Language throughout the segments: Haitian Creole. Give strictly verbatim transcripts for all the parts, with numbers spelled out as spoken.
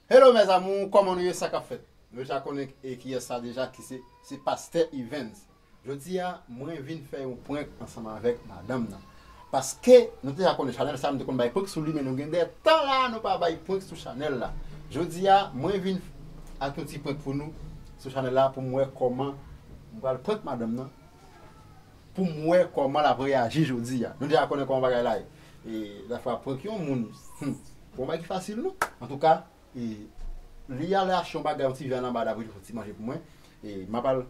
Hello mes amours, kòman nou ye, sa k ap fèt? Nou deja konnen e kiyès sa deja, ki se, se Pastè Evens. Jodi a, mwen vin fè yon prank ansanm avèk madanm nan. Paske nou deja konnen chanèl sa, nou te konn bay prank sou li, men nou gen de tan la, nou pa bay prank sou chanèl la. Jodi a, mwen vin ak yon ti prank pou nou sou chanèl la, pou m wè kòman, m pral prank madanm nan, pou m wè kòman l ap reyaji jodi a. Nou deja konnen kòman bagay la ye. E, dafwa prank yon moun, hmm, pou yon bagay ki fasil, non? Antouka, e, li ale achte yon bagay, yon ti vyann anba, l ap rete fè yon ti manje pou mwen. E, m ap al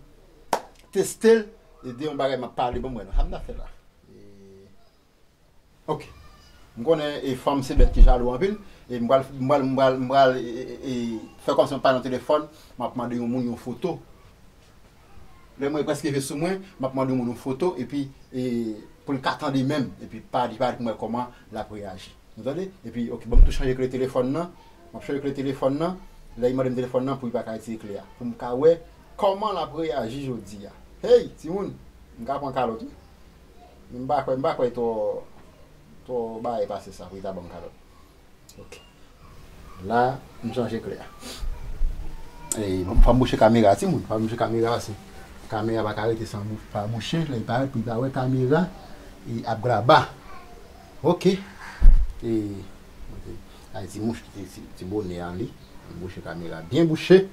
teste l, e de yon bagay m ap pale, bon, mwen, sa m ta fè la. E, ok. M konnen, e, fanm se bèt ki jalou anpil. E m pral, m pral, m pral, m pral, e, e, e, fè kòmsi m pale nan telefòn, m ap mande yon moun yon foto. Lè mwen prèske rive sou mwen, m ap mande yon moun yon foto, epi, e, pou l ka tande menm, epi pa, li pa di pou mwen kòman l ap reyaji. Nou tande? Epi, ok, ban m tou chanje kle telefòn nan. M ap chanje kle telefòn nan. Lè li mande m telefòn nan, pou li pa ka retire kle a. Pou m ka wè kòman l ap reyaji jodi a. Hey, timoun, m ka pran kalòt, wi. M pa kwè, m pa kwè twò, twò bagay pase sa pou li ta ban m kalòt. Ok. La, m chanje kle a. E, fò m bouche kamera, timoun. Fò m bouche kamera, se kamera pa ka rete san bou-, pa bouche. Lè li parèt, pou li pa wè kamera, e ap graba. Ok. E, ay, ti mouch, ti, ti, ti bonè a li. M bouche kamera, byen bouche.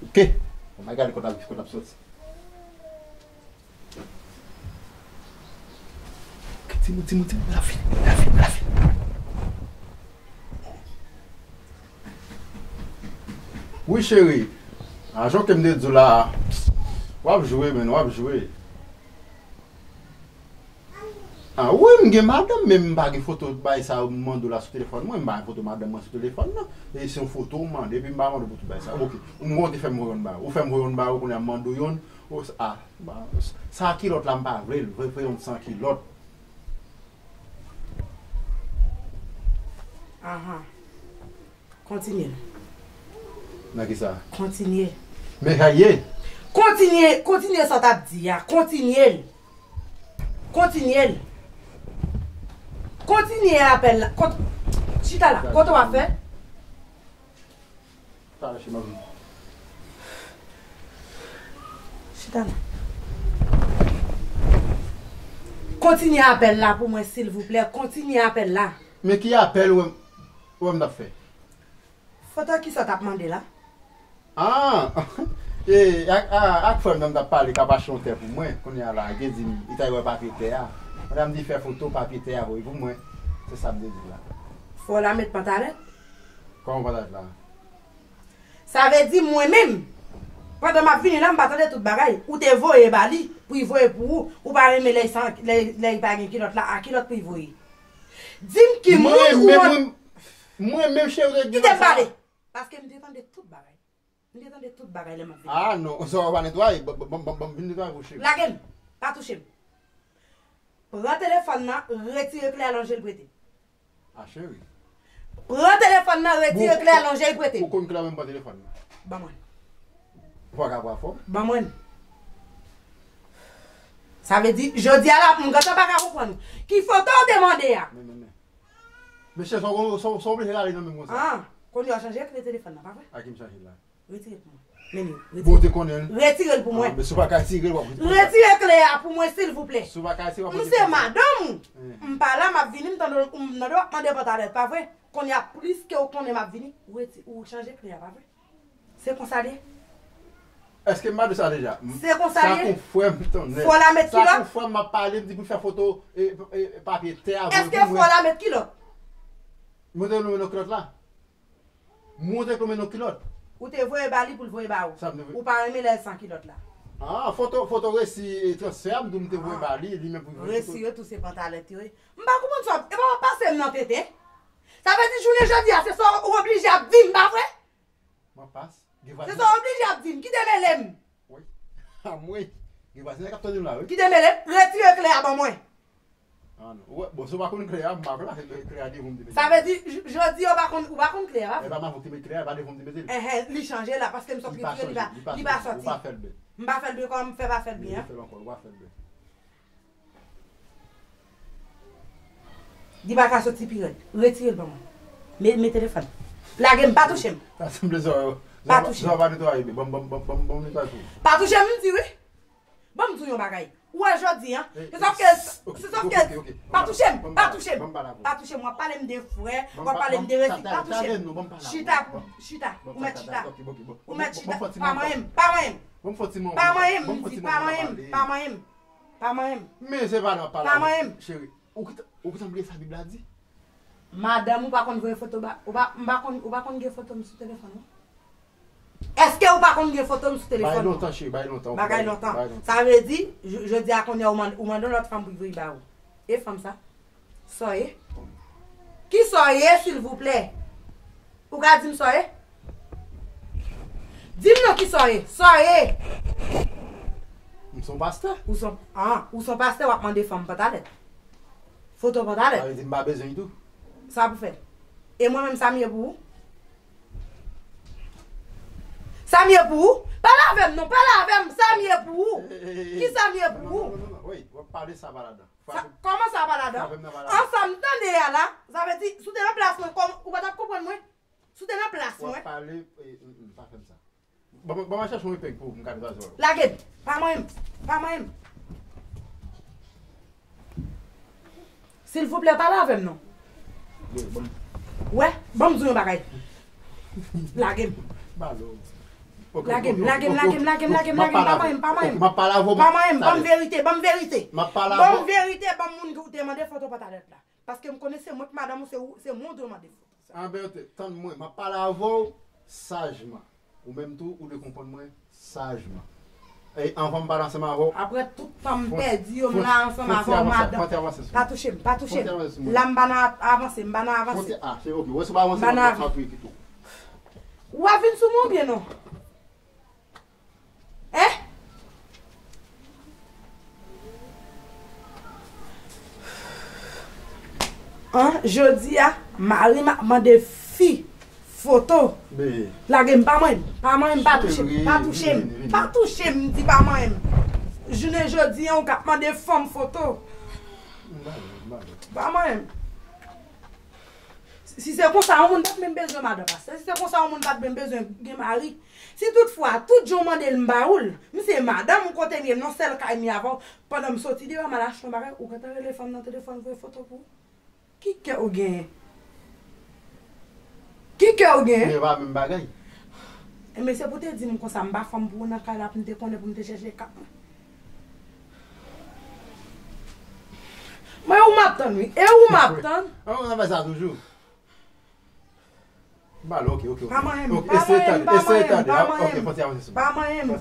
Ok. Bon, m al gade kote l ap, kote l ap soti. Timoun, timoun, timoun, l ap vini, l ap vini, l ap vini. Wi, cheri. Ajan ke m te di w la, w ap jwe, menn, w ap jwe. Ah, wi, m gen madanm, men m pa gen foto bay sa yo m mande w la sou telefòn mwen. M pa gen foto madanm mwen sou telefòn nan. E se yon foto w mande, epi m pa mande w pou tout bay sa. Ok, m konn te fè m voye youn ba ou. Ou fè m voye youn ba ou, kounye a m mande w youn. Ou, ah, ba, sa kilòt la, m pa vle l. Voye, voye youn san kilòt. Ahan. Kontinye l. Nan ki sa? Kontinye. Men sa ye. Kontinye, kontinye sa w t ap di a. Kontinye l. Kontinye l. Kontinye apèl la. Kont-, chita la. Kote w ap fè? Talè, chita la. Kontinye apèl la pou mwen, silvouplè. Kontinye apèl la. Men ki apèl ou wè m, ou wè m t ap fè? Foto ki sa w t ap mande la? Ah! E, ak, a, ak frè m nan m t ap pale, k ap achte yon tè pou mwen. Kounye a la, gen di m, li ta wè papye tè a. Pandan m di fè foto papye tè a voye pou mwen. Se sa m te di la. Fò w la met pantalèt. Kòman pantalèt la? Sa vle di mwen menm, pandan m ap vini la, m pa tande tout bagay. Ou te voye ba li, pou li voye pou ou. Ou pa renmen lè l san, lè, lè li pa gen kilòt la, a kilòt pou li voye. Di m ki moun ou wè. Mwen menm, cheri, ou te di m sa. Kite m pale. Paske m te tande tout bagay. M te tande tout bagay lè m ap vini. Ah non, sa w pa netwaye, ban, ban, ban, ban m vin netwaye pou cheri. Lage m. Pa touche m. Pran telefòn nan, retire kle a nan je l prete m. Ah, cheri. Pran telefòn nan, retire kle a nan je l prete m. Ou konn kle a menm pran telefòn nan. Ban mwen. Ou pa ka pran fò. Ban mwen. Sa vle di, jodi a la, m gentan pa ka konprann ou. Ki foto w te mande a? Men, men, men. Mesye, sa w, sa w, sa w oblije rale nan men m konsa. Ah, kounye a w chanje kle telefòn nan, pa vre? A ki m chanje la? Retire l pou mwen. Men li, retire l. Bon, ou te konnen l. Retire l pou mwen. Ah, men si w pa ka retire l, w ap retire l. Retire kle a pou mwen, silvouplè. Si w pa ka retire l, w ap retire l. M se madanm ou. Eh. M pa la, m ap vini, m tande w, m tande w ap mande pantalèt, pa vre? Kounye a, pliske w konnen m ap vini, ou reti-, ou chanje kle a, pa vre? Se konsa l ye. Èske m pa di sa deja? Se konsa l ye. Sa k yon frè m, tonnè. Fò w la met kilòt. Sa k yon frè m, m ap pale, m di pou l fè foto, e, e, papye tè a voye pou mwen. Èske fò w la met kilòt? Montre nou nan kilòt la. Montre kòman nan kilòt. Ou te voye ba li pou l voye ba ou. Sa m te voye. Ou pa renmen lè l san kilòt la. Ah, foto, foto resi, e, transfè a, m di w m te voye ba li, li menm pou l voye. Resi yo tou se pantalèt yo ye. M pa konprann sa, e pa w ap pase m nan tenten. Sa vle di jounen jodi a, se sa w oblije ap di m, pa vre? M ap pase. Se sa w oblije ap di m, kite mele m. Wi. A mwen. Gen vwazen k ap tande m la, wi. Kite mele m, retire kle a ban mwen. Ah, non. Ou wè, bon, si w pa konn kle a, m pa konn la, kle a devan m te mete. Sa vle di, j-, jodi a, ou pa konn, ou pa konn kle a, pa vre? E pa m avè w te met kle a, e pa devan m te mete l. Enhen, li chanje la, paske m sot retire, li pa, li pa soti. Ou pa fè l byen. M pa fè l byen, kòman m fè pa fè l byen, an? Fè l ankò, ou pa fè l byen. Li pa ka soti pi rèd. Retire l ban mwen. Men, men telefòn. Lage m, pa touche m. Sa sanble zò. Pa touche m. Zò pa netwaye, ban m ban m ban m ban m netwaye pou ou. Pa touche m, m di wi. Ban m di w yon bagay. Ou wè jodi a, se sa fè, se sa fè, pa touche m, pa touche m, pa touche m, w ap pale m de frè, w ap pale m de resi, pa touche m. Chita, chita, ou mèt chita, ou mèt chita, pa manyen m, pa manyen m, pa manyen m, m di pa manyen m, pa manyen m, pa manyen m, pa manyen m. Men se pa nan pale avè w, cheri. Ou gentan bliye sa Bib la di? Madanm ou pa konn voye foto ba, ou pa, m pa konn, ou pa konn gen foto m sou telefòn ou? Èske ou pa konn gen foto m sou telefòn ou? Bay lontan, cheri, bay lontan. Bagay lontan. Sa vle di, jodi a kounye a ou mande yon lòt fanm pou l voye ba ou. E fanm sa? Sa w ye? Ki sa w ye, silvouplè? Ou ka di m sa w ye? Di m non ki sa w ye? Sa w ye? M se yon pastè. Ou se yon, ah, ou se yon pastè, w ap mande fanm pantalèt. Foto pantalèt. Sa vle di m pa bezwen l tou. Sa pou fè? E mwen menm sa m ye pou ou? Sa m ye pou ou? Pale avè m non, pale avè m, sa m ye pou ou? Ki sa m ye pou ou? Non, non, non, non, wi, w ap pale sa pa ladan. Kòman sa pa ladan? An sa m tande a la, sa vle di, si w te nan plas mwen, ou pa t ap konprann mwen? Si w te nan plas mwen. W ap pale, pa fè m sa. Ban mwen chèche yon epèg pou m ka netwaye zò yo. Lage m. Pa manyen m. Pa manyen m. Silvouplè, pale avè m non. Wè, ban m di w yon bagay. Lage m. Lage m, lage m, lage m, lage m, lage m, lage m, pa manyen m, pa manyen m. Pa manyen m, ban m verite, ban m verite. Ban m verite, ban m moun ki w te mande foto pantalèt la. Paske m konnen se mwen k madanm ou, se ou, se mwen w dwe mande foto. Anben, tann mwen, m ap pale avè w sajman. Ou menm tou, ou dwe konprann mwen sajman. E anvan m pale ansanm avè w. Apre tout tan m pèdi yo, m la ansanm avè w, madanm. Pa touche m, pa touche m. La m pa nan avanse, m pa nan avanse. Ah, se ok. Ou wè si w pa avanse, m ap touye kit ou. Ou ap vin sou mwen oubyen non? Hein? An, jodi a, mari m ap mande fi foto. Lage m, pa manyen m, pa manyen m, pa touche m, pa touche m, pa touche m, m di pa manyen m. Jounen jodi a, ou k ap mande fanm foto. Pa manyen m. Si se konsa, yon moun pa t menm bezwen madan pastè. Si se konsa, yon moun pa t menm bezwen gen mari. Si toutfwa, tout jan w mande l, m ba ou l, m se madanm ou kote m ye, m nan sèl kay m ye avè w, pandan m soti deyò, m al achte yon bagay, ou gentan rele fanm nan telefòn, voye foto pou ou. Ki kè ou genyen? Ki kè ou genyen? Men pa menm bagay. Enben, se pou w te di m konsa, m pa fanm pou ou nan kay la pou m te konnen, pou m te chèche kap mwen. Mwen, ou m ap tann, wi. E ou m ap tann. An, ou nan fè sa toujou? Bal, ok, ok, ok. Pa manyen m, pa manyen m, pa manyen m, pa manyen m. Pa manyen m.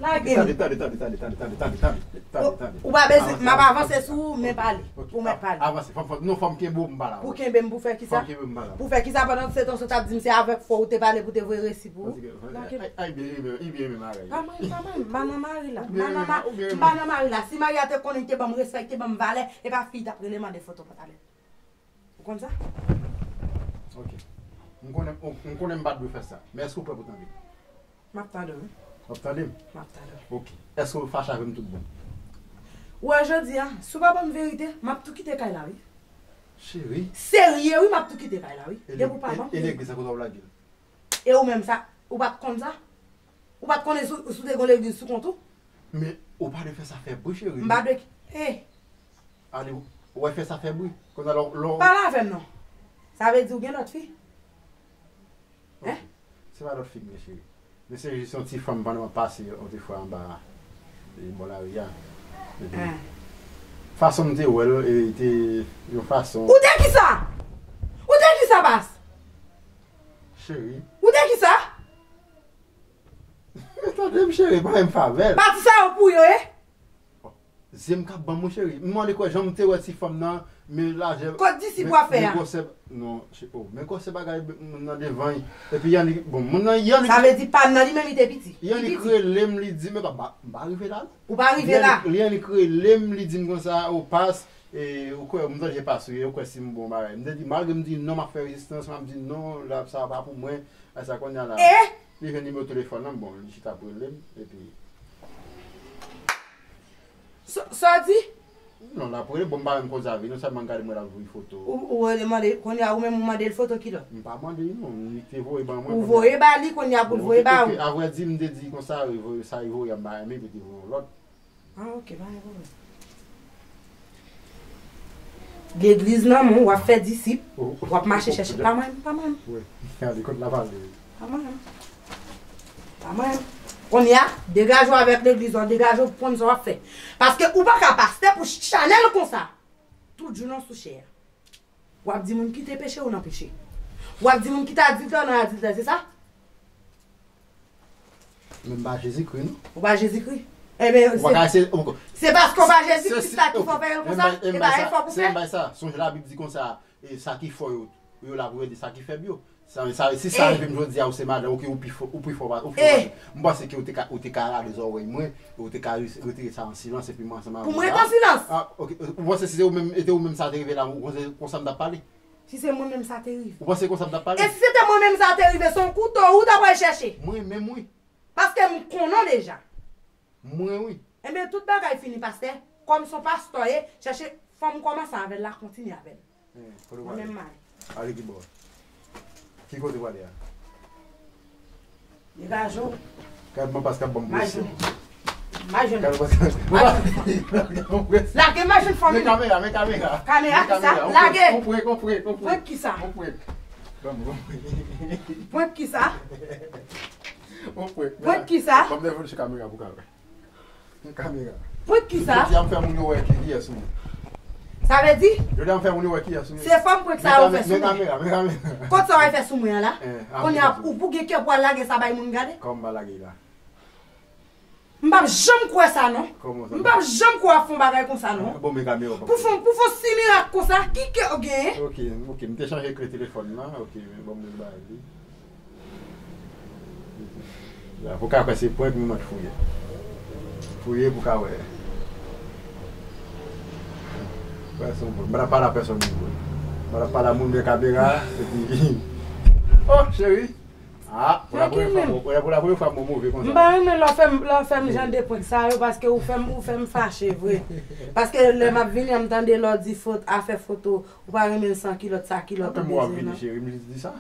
Lage m. Tande, tande, tande, tande, tande, tande, tande, tande, tande, tande, tande. Ou pa bezwen, m ap avanse sou ou, men pale. Ou mèt pale. Avanse, fò, fò, non, fò m kenbe w, m pale avè w. Pou kenbe m, pou fè kisa? Fò m kenbe w, m pale avè w. Pou fè kisa pandan se tan sa w t ap di m se avèk fwa ou te pale pou te voye resi pou ou? Lage m. Ay, ay, byen, byen, byen, byen, byen, byen, byen. Pa manyen m, pa manyen m, m pa nan mari la. M pa nan ma-, m pa nan mari la. Si mari a te konnen, li te ban m respè, li te ban m valè, e pa fi t ap rele mande foto pantalèt. Ou konn sa? Ok. M konnen, m konnen m pa t dwe fè sa. Men èske w prè pou tande? M ap tande w, wi. W ap tande m? M ap tande w. Ok. Èske w fache avè m tout bon? Ou wè jodi a, si w pa ban m verite, m ap tou kite kay la, wi. Cheri. Serye, wi, m ap tou kite kay la, wi. Depi w pa ban m verite. E legliz sa kote w ap lage l? E ou menm sa, ou pa t konn sa? Ou pa t konnen si w, si w te gon legliz sou kont ou? Men ou pa dwe fè sa fè bri, cheri. M pa dwe, eh. Ale, ou wè fè sa fè bri. Kounye a lè w, lè w. Pale avè m non. Sa vle di ou gen lòt fi? Hein? Se pa lòt fi m gen, cheri. Men se jis yon ti fanm pandan m ap pase yon ti fwa anba, e, bò lari a. Epi, fason m te wè l, e, te yon fason. Ou te kisa? Ou te kisa, baz? Cheri. Ou te kisa? Men tande m, cheri, pa fè m favè. Pati sa yo pou yo, e? Zye m k ap ban m, wi, cheri. M mande kwè jan m te wè ti fanm nan, men lajè. Kot disip w ap fè a? Men gwosè, non, che-, oh, men gwosè bagay moun nan devan. Epi Yannick, bon, moun nan, Yannick. Sa vle di pa m nan li menm, li te piti. Yannick rele m, li di, men pa, pa, m pa rive la, non. Ou pa rive la? Yannick, Yannick rele m, li di m konsa, oh, pas, e, ou kwè, m sonje pas, wi, ou kwè si m bon bagay. M te di, malgre m di non, m ap fè rezistans, m ap di non, la, sa pa pou mwen, a sa kounye a la. E? Li jwenn nimewo telefòn nan, bon, li chita ap rele m, epi. Sa, sa w di? Non, l ap rele, bon, m pa menm koze avè li, non, sèlman m gade mwen l ap voye foto. Ou, ou rele mande, kounye a ou menm ou mande l foto kilè? M pa mande li, non, li te voye ban mwen. Ou voye ba li, kounye a pou l voye ba ou. Avre di, m te di konsa, sa li voye a m pa renmen, epi te voye yon lòt. Ah, ok, pa gen pwoblèm. Legliz nan men w, w ap fè disip, w ap mache chèche. Pa mwen, pa mwen. Wi, gade kot l ap ale. Pa mwen. Pa mwen. Kounye a, degaje w avèk legliz ou an, degaje w pou konn sa w ap fè. Paske ou pa ka pastè pou chanèl konsa. Tout jou nan sou chè a. W ap di moun kite peche ou nan peche. W ap di moun kite adiltè ou nan adiltè, se sa? Men m pa Jezikri, non. Ou pa Jezikri? Ebyen, se paske ou pa Jezikri sa ki fè w fè l konsa? E pa efò pou fè? Sonje Labib di konsa, e sa ki fò yo, yo l ap rele sa ki fèb yo. Sa, sa, si sa rive m jodi a, ou se madan, ok, ou pi fò, ou pi fò, ou pi fò. M panse ke ou te ka, ou te ka rale zòrèy mwen, e ou te ka retire sa an silans, epi mwen ansanm avè w. Pou mwen ret an silans? Ah, ok. Ou panse si se ou menm, e te ou menm sa te rive la, ou panse konsa m t ap pale? Si se mwen menm sa te rive. Ou panse konsa m t ap pale? E si se te mwen menm sa te rive, se yon kouto ou ta pral chèche? Mwen menm, wi. Paske m konnen w deja. Mwen, wi. Enben, tout bagay fini, pastè. Kòm se yon pastè w ye, chèche fanm ou kòmanse avè l la, kontinye avè l. Mwen menm m ale. Ale ki bò? Ki kote w ale a? Degaje w. Kay manpas k ap ban m presyon. Majoun. Majoun. Kay manpas k ap ban m presyon. Lage majoun fanmi. Men kamera, men kamera. Kamera kisa? Lage. On prank, on prank, on prank. Prank kisa? On prank. Ban m, ban m. Prank kisa? On prank. Prank kisa? Ban m telefòn sou kamera pou ka wè. Yon kamera. Prank kisa? Jodi a m fè moun yo wè ki kiyès ou ye. Sa vle di? Jodi a m fè moun yo wè kiyès ou ye. Se fanm prank sa yo fè sou mwen. Men kamera, men kamera. Kot sa w al fè sou mwen an la? Kounye a ou pou gen kè pou al lage sa bay moun gade? Kòman m pa lage la? M p ap janm kwè sa non. M p ap janm kwè w ap fè yon bagay konsa non. Bon, men kamera. Pou fè, pou fè yon si mirak konsa, ki kè w genyen? Ok, ok, m te chanje kle telefòn nan. Ok, men ban m yon bagay. La, pou ka kwè se prank, nou mèt fouye. Fouye pou ka wè. Wè, se yon prank. M pa t ap pale a pèsonn moun vre. M pa t ap pale a moun men kamera, epi. Oh, cheri! Ah, pou la premye fwa, pou la premye fwa m move konsa. M pa renmen lè w fè m, lè w fè m jan de prank sa yo, paske ou fè m, ou fè m fache vre. Paske lè m ap vini an, m tande lè w di foto, afè foto, ou pa renmen l san kilòt, sa kilòt ou bezwen nan. Apre m wè w ap vini, cheri, m jis di sa.